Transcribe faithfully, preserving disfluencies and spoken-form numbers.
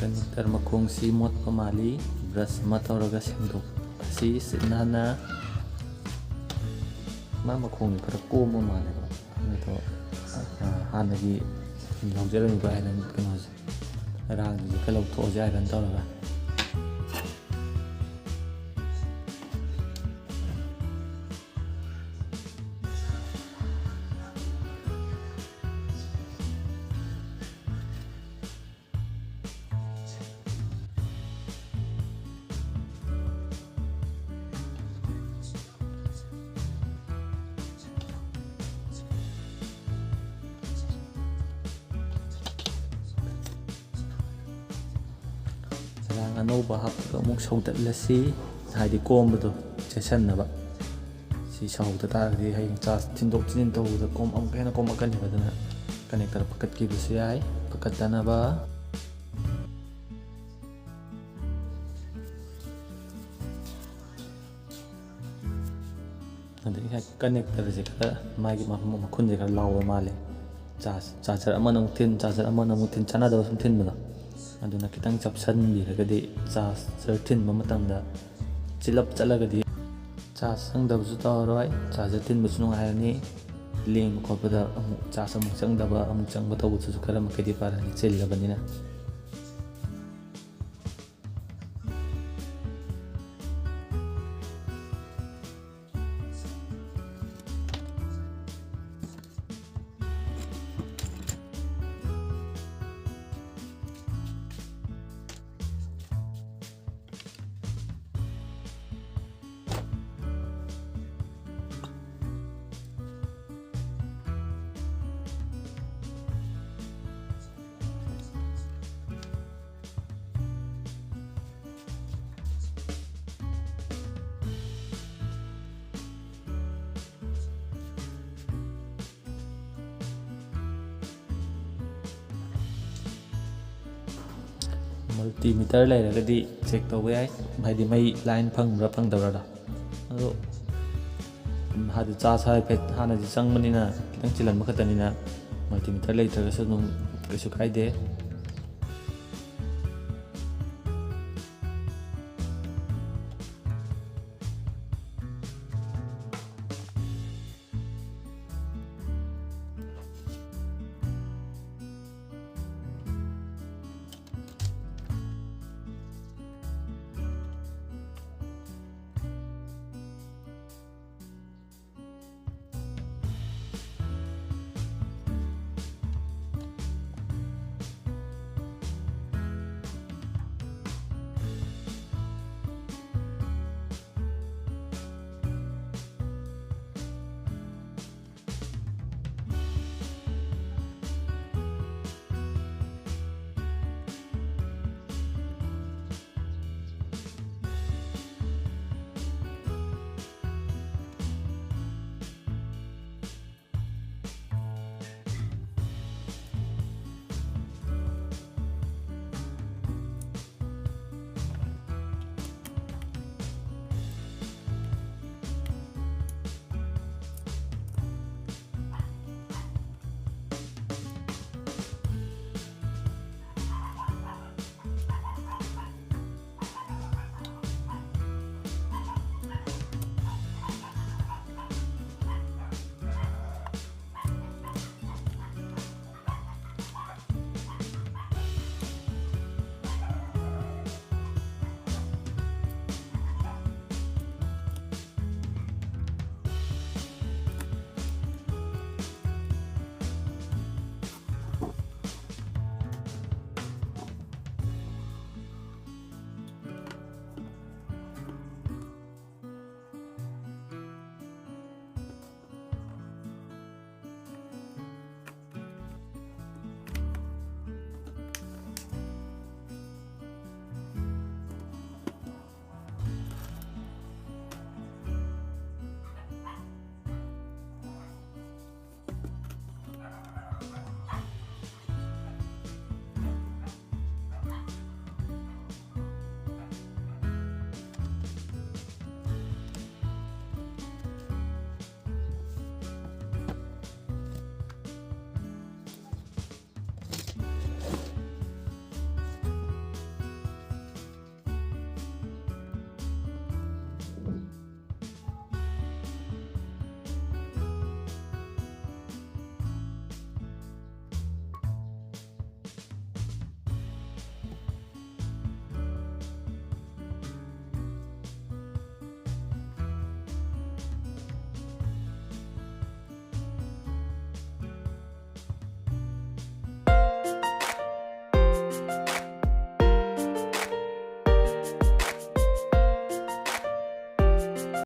Connector ꯃꯈꯣꯡꯁꯤ ꯃꯣꯠꯄ ꯃꯥꯜꯂꯤ, brush ꯑꯃ ꯇꯧꯔꯒ ꯁꯦꯡꯗꯣꯛꯑꯁꯤ ꯁꯤꯠ ꯅꯥꯟꯅ꯫ ꯃꯥ ꯃꯈꯣꯡꯗꯤ ꯈꯔ ꯀꯣꯝꯕ ꯃꯥꯜꯂꯦꯕ, ꯑꯗꯣ ꯍꯥꯟꯅꯒꯤ ꯌꯥꯎꯖꯔꯝꯃꯤꯕ ꯑꯥꯏꯔꯟ ꯀꯩꯅꯣꯁꯦ, ꯔꯥꯡꯁꯦ ꯈꯔ ꯂꯧꯊꯣꯛꯑꯁꯦ ꯑꯥꯏꯔꯟ ꯇꯧꯔꯒ꯫ ꯆꯔꯥꯡ ꯑꯅꯧꯕ ꯍꯥꯞꯄꯒ ꯑꯃꯨꯛ ꯁꯧꯗꯠꯂꯁꯤ, ꯍꯥꯏꯗꯤ ꯀꯣꯝꯕꯗꯣ ꯆꯦꯠꯁꯟꯅꯕ꯫ ꯁꯤ ꯁꯧꯗ ꯇꯥꯔꯒꯗꯤ ꯍꯌꯦꯡ ꯆꯥꯔꯖ ꯊꯤꯟꯗꯣꯛ ꯊꯤꯟꯖꯤꯟ ꯇꯧꯕꯗ ꯀꯣꯝ ꯑꯃꯨꯛꯀ ꯍꯦꯟꯅ ꯀꯣꯝꯃꯛꯀꯅꯦꯕ, ꯑꯗꯨꯅ ꯀꯅꯦꯛꯇꯔ ꯄꯀꯠꯈꯤꯕꯁꯨ ꯌꯥꯏ꯫ ꯄꯀꯠꯇꯅꯕ꯫ ꯑꯗꯒꯤ ꯉꯁꯥꯏ ꯀꯅꯦꯛꯇꯔꯁꯦ ꯈꯔ, ꯃꯥꯒꯤ ꯃꯈꯨꯟꯁꯦ ꯈꯔ ꯂꯥꯎꯕ ꯃꯥꯜꯂꯦ꯫ ꯆꯥꯔꯖ ꯆꯥꯔꯖꯔ ꯑꯃꯅ ꯑꯃꯨꯛ ꯊꯤꯟ, ꯆꯥꯔꯖꯔ ꯑꯃꯅ ꯑꯃꯨꯛ ꯊꯤꯟ, ꯆꯥꯟꯅꯗꯕ ꯁꯨꯝ ꯊꯤꯟꯕꯗꯣ, ꯑꯗꯨꯅ ꯈꯤꯇꯪ ꯆꯞꯁꯤꯟꯕꯤꯔꯒꯗꯤ ꯆꯥꯔꯖꯔ ꯊꯤꯟꯕ ꯃꯇꯝꯗ ꯆꯤꯂꯞ ꯆꯠꯂꯒꯗꯤ ꯆꯥꯔꯖ ꯆꯪꯗꯕꯁꯨ ꯇꯧꯔꯔꯣꯏ, ꯆꯥꯔꯖꯔ ꯊꯤꯟꯕꯁꯨ ꯅꯨꯡꯉꯥꯏꯔꯅꯤ꯫ ꯂꯦꯡꯕ ꯈꯣꯠꯄꯗ ꯑꯃꯨꯛ ꯆꯥꯔꯖ ꯑꯃꯨꯛ ꯆꯪꯗꯕ, ꯑꯃꯨꯛ ꯆꯪꯕ ꯇꯧꯕꯗꯨꯁꯨ ꯈꯔ ꯃꯈꯩꯗꯤ ꯐꯔꯅꯤ, ꯆꯤꯜꯂꯕꯅꯤꯅ꯫ ꯃꯜꯇꯤꯃꯤꯇꯔ ꯂꯩꯔꯒꯗꯤ ꯆꯦꯛ ꯇꯧꯕ ꯌꯥꯏ, ꯍꯥꯏꯗꯤ ꯃꯩ ꯂꯥꯏꯟ ꯐꯪꯕ꯭ꯔꯥ ꯐꯪꯗꯕ꯭ꯔꯥꯗꯣ꯫ ꯑꯗꯣ ꯍꯥꯏꯗꯤ ꯆꯥꯔꯖ ꯍꯥꯏꯐꯦꯠ ꯍꯥꯟꯅꯗꯤ ꯆꯪꯕꯅꯤꯅ ꯈꯤꯇꯪ ꯆꯤꯜꯍꯟꯕ ꯈꯛꯇꯅꯤꯅ ꯃꯜꯇꯤꯃꯤꯇꯔ ꯂꯩꯇ꯭ꯔꯒꯁꯨ ꯑꯗꯨꯝ ꯀꯩꯁꯨ ꯀꯥꯏꯗꯦ꯫